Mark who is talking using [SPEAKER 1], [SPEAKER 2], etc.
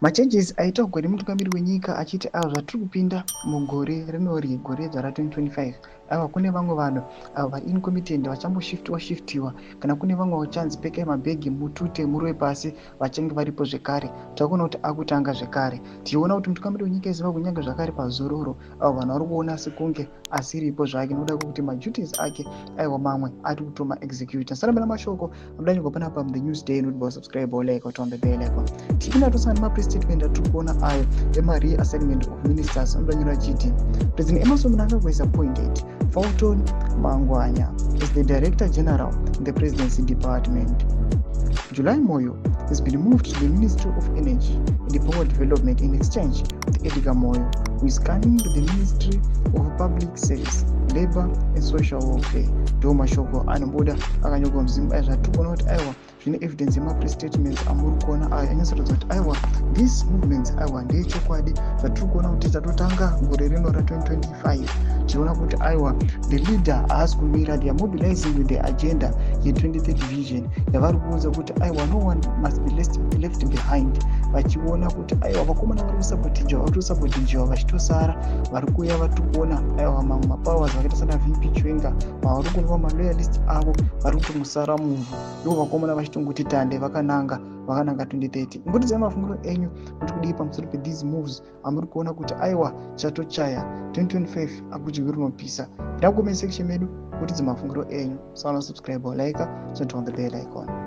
[SPEAKER 1] Machanges aitwa gore mutungamiri wenyika achiti ava zvatiri kupinda mugore rinori, gore dzva ra2025, ava kune vamwe vanhu avo vari incompetent vachamboshiftiwa shiftiwa, kana kune vamwe vachanzi pekai mabhegi mutute murove pasi, vachange varipo zvekare. Takuona kuti akutanga zvekare, tichiona kuti mutungamiri wenyika yeZimbabwe kunyange zvakare pazororo, avo vanhu vari kuona sekunge asiripo zvake nokuda kwekuti maduties ake aiwa mamwe ari kutoma executa. Sarambira mashoko amudanyorwa panapa The News Day nokuti subscribe, like, on the bell icon. Tichipinda tosangana nemapress statement atiri kuona ayo emareassignment of ministers. Anodanyora achiti President Emmerson Mnangagwa is appointed Fulton Mangwanya as the Director General in the Presidency Department. July Moyo has been moved to the Ministry of Energy and Power Development in exchange with Edgar Moyo, who is coming to the Ministry of Public Service, Labour and Social Welfare. Ndo mashoko anobuda akanyorwa muZimba zvatiri kuona kuti aiwa, zvine evidence yemapress statements amuri kuona ayo anyatsoratidza kuti aiwa, these movements aiwa ndeyechokwadi. Zvatiri kuona kuti tatotanga gore rino ra2025, tichiona kuti aiwa, the leader haasi kumira. They are mobilizing with the agenda ye2030 vision yavari kuudza kuti aiwa, no one must be left behind, vachiona kuti aiwa, vakomana vari kusapotijiwa, vari kutosapotijiwa vachitosara vari kuuya. Vatiri kuona aiwa, mamwe mapowers vakaita sana VP Chiwenga, mavari kuonekwa maloyalist avo vari kutongosara muvhu, ivo vakomana vachitongoti tande vakananga, vakananga 2030. Imbotidzai mafungiro enyu kuti kudii pamusoro pethese moves amuri kuona kuti aiwa, chatochaya 2025 akudyiwi rinopisa. Ida kucomment section medu kutidza mafungiro enyu. Saona, subscribe, like, turn on the bell icon.